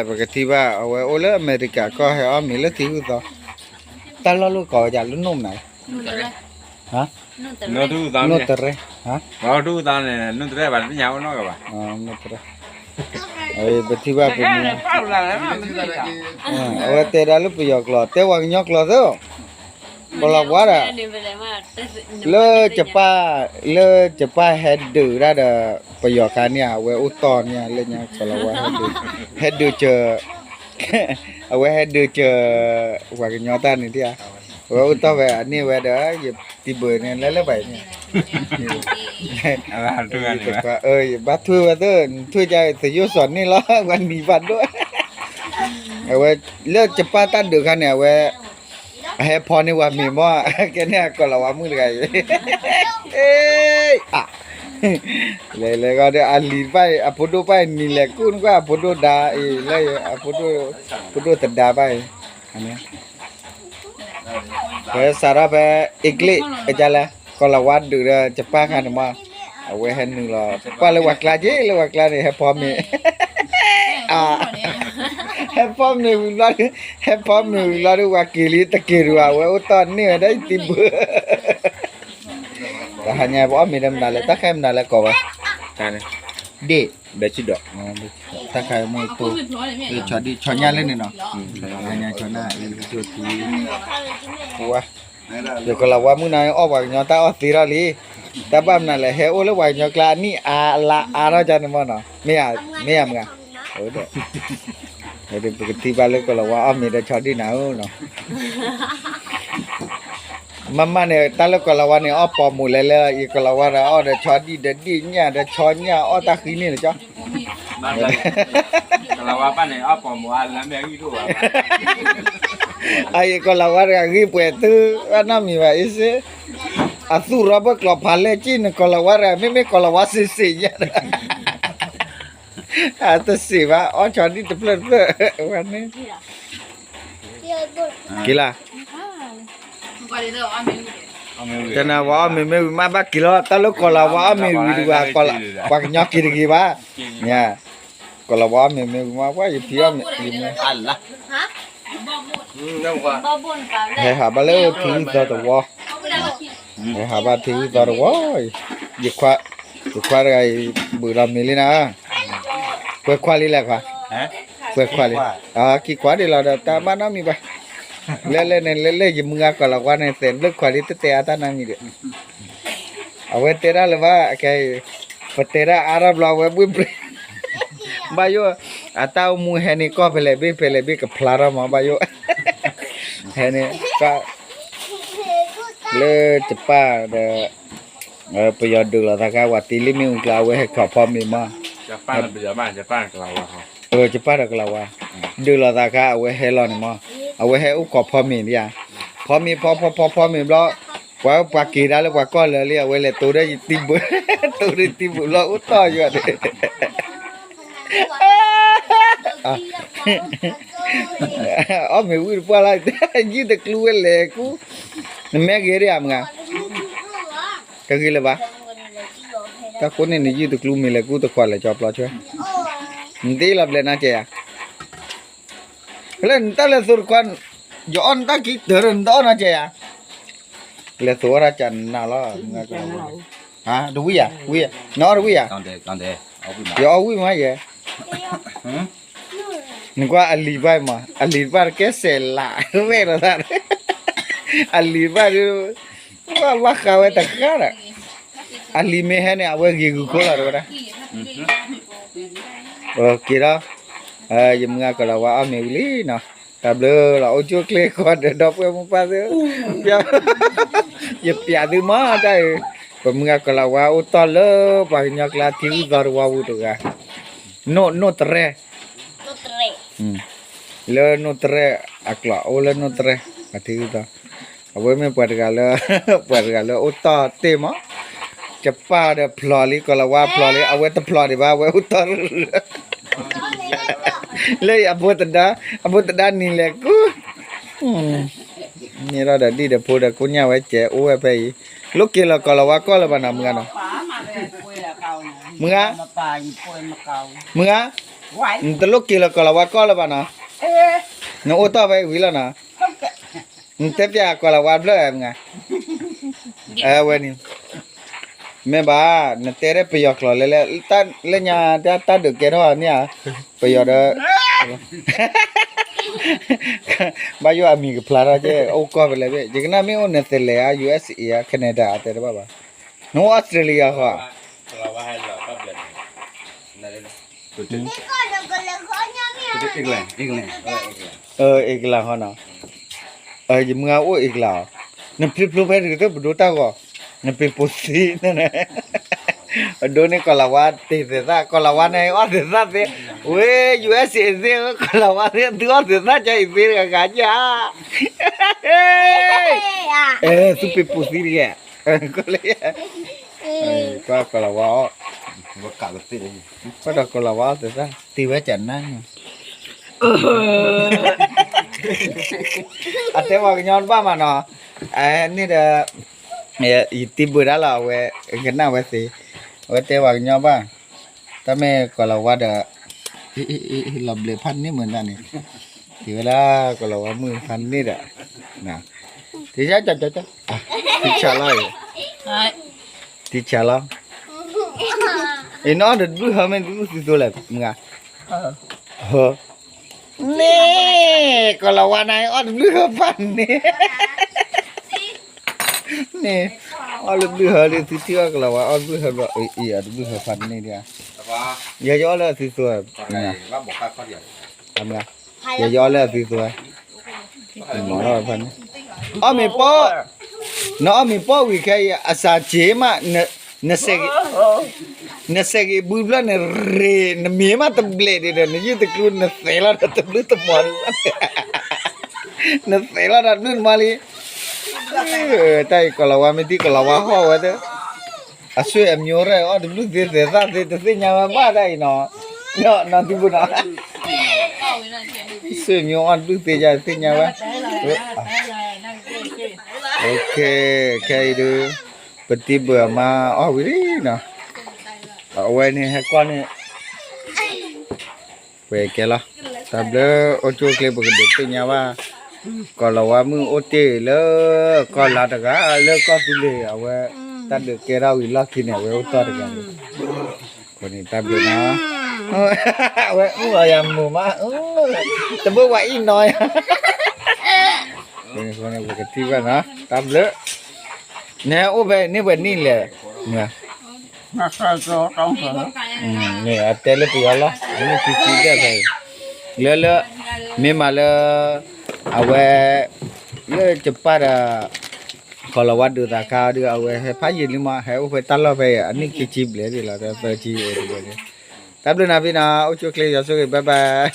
ပကထံၣ်ဘၣ် အဝဲအိၣ်လၢအမဲရကၤကီၢ် ဟဲအီၣ်မ့ၤလၢထံဂုၢ်သီ, တၢ်လီၢ်လၢကိးဝဲဒၣ်လၢနိၣ်မနုၤလဲၣ်, နိၣ်တရဲ, နိၣ်တရဲ, ပထံၣ်ဘၣ်ပမ့ၢ် အဝဲတဲဒၣ်လၢပယီၤကျိာ် တဲပှၤကညီကျိာ်သ့, ကိၤလၤဝါဒီး လၢ လၢကပၢ်ဟဲဒုးတၢ်ဒီး ပယီၤခါန့ၣ် အဝဲအိၣ်တီၢ်န့ၣ် လၢညါကိၤလၤဝါ ဟဲဒုးစၢၤ, အဝဲဟဲဒုးစၢၤ ပှၤကညီတၢ်န့ၣ်ဒ်ဧါ, အဝဲအိၣ်တီၢ်ဝဲအန့ၢ်ဝဲဒီး ယတံၤဘၢန့ၣ် လၢလၢပှဲၤန့ၣ် ယဘၣ်ထွဲဝဲသ့ၣ် နထွဲကသယိၣ်စီၤန့ၣ်လီၤ ပှၤနံၤဘၣ်ဒိၣ်, အဝဲ လၢကပၢ်တၢ်ဒုးခါန့ၣ် အဝဲ အဟဲဖီန့ၢ်ပှၤမ့ၤမီၢ် ကဲန့ၣ်အကိၤလၤဝါမုၣ်တဂၤအံၤ, လဲၤလဲၤဂီၢ်ဒီး အလံၤတဖၣ်အံၤ အဖိဒိၣ်တဖၣ်အံၤ နံၤလဲၤကူၣ်နကွၢ် အဖိဒိၣ်ဒါအံၤ လၢ အဖိဒိၣ်သဒါတဖၣ်အံၤ ဖဲစးထီၣ်ဖဲ အ့ကျ့ၣ် အကလဲၣ် ကိၤလၤဝါဒုးဒီးကပၢ်ခါန့ၣ်မီၢ်, အဝဲဟဲနုာ်လီၤ ကွၢ်လၢပှၤကျါက့ လၢပှၤကျါန့ၣ် ဟဲဖီမ့ၤ ဟဲဖီမ့ၤဝံၤဘျီဒီး ဟဲဖီမ့ၤဝံၤဘျီဒီး ပှၤက့ၤလံတက့ၤဒုး အဝဲအိၣ်တီၢ်န့ၢ်ဝဲဒၣ်ယတံၤဘၢ, တဟါညါပအီၣ်မ့ၤဒီးမနုၤလဲၣ် တၢ်ခါမနုၤလဲၣ်ကိးဝဲ, ဒ့ၣ် ဘဲဆံဒီး တၢ်ခါမ့ၢ်တိၢ် ဆီဒံၣ်ဆီညၣ်လၢန့ၣ်နီၤ, ဆီညၣ် ဆီညၣ် ယကိၤလၤဝါမုၣ်နၤ အီၣ်ပှၤကညီတၢ်အီၣ်သ့ထီၣ်လံ, တၢ်ဘၣ်မနုၤလဲၣ် ဟဲအိၣ်လၢပှၤကညီကျါအနံၣ်အါလါအါထီၣ်ကန့ၣ်မီၢ်နီၤ, မ့ၢ်ဧါ မ့ၢ်ဧါမုၢ်ဧါ, ပကထံၣ်ဘၣ်လၢကိၤလၤဝါအီၣ်မ့ၤဒီးဆီဒံၣ်နၤဧၢနီၤ မ့မ့ၢ်န့ၣ် တၢ်လၢကိၤလၤဝါန့ၣ် အီၣ်ပိာ်မုၣ်လဲၤလဲၤလီၤ ယကိၤလၤဝါဒီးအီၣ်ဒီးဆီဒံၣ်ဒီးဒ့ၣ်ညၣ်ဒီးဆီညၣ်အီၣ်တၢ်ဃံန့ၣ်လီၤကၠီ, အံၤကိၤလၤဝါတဂၤဂ့ၢ်ပှဲၤသု ဘၣ်နီတမံၤဘၣ်အ့စ့, အသူၣ်ရီဘၢကျိာ်ဖးလဲၢ်ကံၣ်န့ၣ် ကိၤလၤဝါတဂၤ မ့မ့ၢ်ကိၤလၤဝါစ့ၢ်စ့ၢ်ညါ အတစ့ၢ်ဘၣ် အီၣ်ဆီဒံၣ်တဖျၢၣ်တဖျၢၣ် ဝဲန့ၣ် က့ၤလၢ တနၤဝဲအီၣ်မ့ၤမ့ၢ်ဝံၤမးဘၣ်က့ၤလီၤ တၢ်လၢကိၤလၤဝါအီၣ်မ့ၤဝံၤဒံးဝဲ ပှၤကညီက့ၤတဂ့ၤဘၣ်, ကိၤလၤဝါအီၣ်မ့ၤမ့ၢ်ဝံၤမး ပှၤယဖံအီၣ်မ့ၤ ဟဲဟးဘၣ်လၢထံဂုၢ်သီတဝီ, ဟဲဟးဘၣ်ထံဂုၢ်သီတဝီ, ယခွါ, ယခွါတဂၤအံၤ ဘုးလီၤမ့ၤလံနၤ, ပှဲၤခွါလံလဲၣ်ခွါ, ပှဲၤခွါလံ, ခံခွါဒံးလီၤဒီး တၢ်ဘၣ်နီတမံၤဘၣ်, လဲၤလဲၤန့ၣ် လဲၤလဲၤယမုၢ်ဂၤကိၤလၤဝါန့ၣ် သဲးဘျၢၣ်ခွါလံ တတဲအါတၢ်နီတမံၤဒီး အဝဲတဲဒၣ်လၢၤဘၣ် အခဲအံၤ, ပတဲဒၣ်အါထီၣ်ဘျီ အဝဲဘှ့ၣ်ဘှ့ၣ်, ဘၣ်ယိၣ်, အတၢ်အိၣ်မူဟဲန့ၣ် ကီၢ်ဖဲလဲၣ်ဘ့ၣ်ဖဲလဲၣ်ဘ့ၣ်ကဖျါထီၣ်မး ဘၣ်ယိၣ်, ဟဲန့ၣ်, လၢကပၢ်ဒီး ပယီၤဒုးလိာ်သးခါ ပှၤတ့လံမ့ၣ်အူကျါ အဝဲဟဲခိးဖီမ့ၤမး, ကပၢ်ဒီးကလၤဝါ, ကပၢ်ဒီးကလၤဝါ, ဒုးလိာ်သးခါ အဝဲဟဲလီၤန့ၣ်မး, အဝဲဟဲအိၣ်ခိးဖီမ့ၤဒံးဧါ, ဖီမ့ၤဖီဖီဖီဖီမ့ၤဘျီ, ပှၤပှၤက့ၤဒၣ်လၢပှၤကီၢ်လၢာ်လံ အဝဲလဲၤတိၤဒီးယတံၤဘၢ, တိၤဒီးတံၤဘၢဘျီ အိၣ်တီၢ်ယွၤန့ၣ် အီၣ်မ့ၤဝံၣ်တပှၢ်လီၤ, ယုၢ်တကျူဝဲလဲၤကူ, နမ့ၢ်ဂ့ၤဒံးဧါမုၢ်ဂၤ, တဂ့ၤလၢၤဘၣ်, တၢ်ဃိန့ၣ် နယုၢ်တကျူမ့ၤလဲၤကူတခွးလဲၤကၠီပျီဆွဲ, နတ့လီၤဘျဲၣ်နီကဲဧါ, လၢနတၢ်လဲၤသိတခွး, ယအီၣ်နတၢ်ခံတၢၢ်ဒီးနတအီၣ်နီကဲဧါ, လဲၤသိအီၣ်တၢ်ကနၤလီၤ, တဝံၣ်ဧါ, ဝံၣ်, နအီၣ်တဝံၣ်ဧါ, ယအီၣ်ဝံၣ်မးယဲ နကွၢ်အလံၤဘၣ်မး အလံၤတဖၣ်တကဲစဲးလးရဲၣ်လီၤသး, အလံၤတဖၣ်ဒုး, ဘၣ်ဘၣ်ဃးဝဲတဃၣ်ဒီး, အလံၤမ့ၢ်ဟဲန့ၣ် အဝဲဂ့ၤဂုာ်ခိၣ်လီၤတဝဲဒၣ်, က့ၤဒီး, ယမုၢ်ဂၤကလၤဝါအီၣ်မ့ၤဝံၤလံနီၤ, တၢ်ဘျုးလီၤ အိၣ်ကၠိကျဲဃီဒီးဒီပုၢ်ဝဲၢ်မိၢ်ပၢ်သ့ၣ်, ယပျးသုမးတၢ်အံၤ, ပမုၢ်ဂၤကလၤဝါအိၣ်တီၢ်လၢပှၤကညီကျါထံဂုၢ်သီတဝီပူၤတဂၤ, နိၣ်, နိၣ်တရဲၣ် လၢနိၣ်တရဲၣ်အကျိာ် အိၣ်လၢနိၣ်တရဲၣ် အထံဂုၢ်သီ, အဝဲမ့ၢ်ပှၤတဂၤလၢ, ပှၤတဂၤလၢအိၣ်တီၢ်တ့ၢ်မး, ကပၢ်ဒီးဖျိးလံ ကီၤလၤဝါဖျိးလံ အဝဲတဖျိးဒံးဘၣ် အဝဲအိၣ်တီၢ် လၢအဖိသဒါ, အဖိသဒါနံၤလဲၤကူ, မ့ၢ်ထီၣ်ဒီးဒံၣ်ဒီးဖိဒီးကိညၣ်ဝဲကဲအိၣ်ဝဲဖဲအံၤ, လိၣ်က့ၤလီၤကီၤလၤဝါကီၢ်လၢၤဘၣ်နီၤ မုၢ်ဂၤနီၤ, မုၢ်ဂၤ, မုၢ်ဂၤ, နတလိၣ်က့ၤလၢကီၢ်လၤဝါကီၢ်လၢၤဘၣ်နီၤ, နအိၣ်တီၢ်ဖဲဝံၤလီၤနီၤ, နတဲပျးကီၢ်လၤဝါဘျၢၣ်မ့ၢ်ဧါ, ဝဲန့ၣ်, မ့ၢ်ဘၣ်, နတဲဒၣ်ပယီၤကျိာ်လဲၣ်လဲၣ်, လၢညါတၢ်ဒုးကဲထီၣ်န့ၣ်ဧါ, ပယီၤဒီး ဘၣ်ယိၣ်အမံၤကဖျါထီၣ်ကဲ အိၣ်ကီၢ်ဖဲလဲၣ်ဖဲ ယကနၣ်မ့ၢ်အိၣ် Netherlands ဧါ, U S A ဧါ, Canada ဧါ တဲတဘၣ်ဘၣ်, နအိၣ် Australia ဃီ, England ဃီနီၤ, ယမုၢ်ဂၤအိၣ် England အီၤ, နဖျိဖျိဖဲတကတၢၢ်ပဒိတၢ်ဂီၤ, နပ့ၤပိာ်သံန့ၣ်, အဒိန့ၣ်ကီၢ်လၤဝါတ့ၢ်သဲးသၣ် ကီၢ်လၤဝါန့ၣ်အီၣ်သဲးသၣ်သ့, ဝဲ U S A သ့ၣ် ကီၢ်လၤဝါသ့ၣ် သုအီၣ်သဲးသၣ်ကၢအံၤသ့တဂၤဂၤညါ အဲ သုပ့ၤပိာ်သံတဂၤ, ကွၢ်လၢ, ကွၢ်ကီၢ်လၤဝါအီၣ်, ကွၢ်ဒီးကီၢ်လၤဝါအီၣ်သဲးသၣ် တ့ၢ်ဝဲကနၣ်န့ၣ်, အတဲပှၤကညီတဘၣ်မးနီၤ, န့ၣ်ဒီး, ယတံၤဘၢဒၣ်လီၤ အဝဲ, ကနၣ်ဝဲသ့, အဝဲတဲပှၤကညီဘၣ်, တၢ်မ့ၢ်ကီၢ်လၤဝါဒီး, လီၤဘျဲးဖးန့ၢ်မုာ်ဒၣ်န့ၣ်, တ့ၢ်ဝဲဒၣ်ကီၢ်လၤဝါမုၣ်ဖးန့ၢ်ဒီး, တံၤဆါလီၤ, တံၤဆါလီၤ, အံၤနအီၣ်တဘျုးဟၢမ့ၢ်တဘျုးသုသိလဲၣ်, မုၢ်ဂၤ, ဟၢ, န့ၣ်, ကီၢ်လၤဝါန့ၣ် အီၣ်တဘျုးဟၢဖးန့ၢ် န့ၣ်, အီၣ်လၢဘျုးဟၢလံ သုထံၣ်အီၣ်ကီၢ်လၤဝါ အီၣ်တဘျုးဟၢဘျီ အံၤ အတဘျုးဟၢဖးန့ၢ်ဒံးဧါ, ယဲယအီၣ်လၢအသုသိ, ယဲယအီၣ်လၢအသုသိ, မၤထီၣ်ဖးန့ၢ်, အီၣ်မ့ၤပိာ်, နအီၣ်မ့ၤပိာ်ဝံၤခဲအံၤ အစှၤက့ၤမး, နစဲးဂ့ၤဘုဖျၢၣ်န့ၣ်ရ့ၣ် နမ့ၢ်မးတဘျဲးဒံးဒီး နယုၢ်တကျူ နသဲးလီၤဒီးတဘျုးတမီၤလံ, နသဲးလီၤဒီးတဘျုးတမီၤလံ, တၢ်အံၤကီၢ်လၤဝါမ့ၢ်တံၢ်ကီၢ်လၤဝါဟီၣ်ဝဲသ့ၣ်, အဆွေမျိုးရဲၣ် အီၣ်တဘျုးသ့သဲးသၣ်သ့ တသ့ၣ်ညါဝဲဘၣ်တၢ်အံၤနီၤ, နီၤသုဘိနီၤ, ဆွေမျိုးအီၣ်တဘျုးသ့ယါတသ့ၣ်ညါဝဲ, ခဲအံၤဒုး, ပတံၤဘၢအမါအီၣ်ဝံၤလံနီၤ, အဝဲန့ၣ်ဟဲကွၢ်န့ၣ် ပကဲလီၤ, တၢ်ဘျုးအိၣ်ဆူၣ်အိၣ်ချ့ ပကဒုးသ့ၣ်ညါဘၣ်, ကီၢ်လၤဝါမုၣ်အိၣ်တ့ၢ်လၢ ကီၢ်လါတဂၤ လၢကီၢ်သူလ့ၤ အဝဲ, တၢ်ဒုးကဲထီၣ်ဝံၤလီၢ်ခံန့ၣ် အဝဲအိၣ်တီၢ်တဂၤန့ၣ်, အဃိန့ၣ်တၢ်ဘျုးနီၤ, အဝဲအူအီၤယၤမုာ်မး, တဘိဝဲအံၤနီၤယၤ, အဃိန့ၣ်ပကထံၣ်ဘၣ်နီၤ တၢ်ဘျုး, နအိၣ်ဖဲန့ၣ်ပှဲၤနံၣ်လဲၣ်, မ့ၢ် န့ၣ်အတဲလၢပယီၤလီၤ အနံၣ်ခံဆံဘျဲၣ်ဖဲအံၤ, လၢလၢ, မ့ၢ်မးလၢ, အဝဲ, လၢယပၢ်ဒီး, ကီၢ်လၤဝါဒုးသးခါဒီး အဝဲဟဲဖးယံာ်လံမး ဟဲအိၣ်ဖဲတၢ်လီၢ်ဖဲအံၤ အနံၣ်ခံဆံဘျဲၣ်ဒံးလီၤ သၢဆံအိၣ်တဘျဲၣ်န့ၣ်, တၢ်ဘျုးနၤဖံနီၤ အိၣ်ဆူၣ်အိၣ်ချ့ ယွၤဆိၣ်ဂ့ၤ bye bye.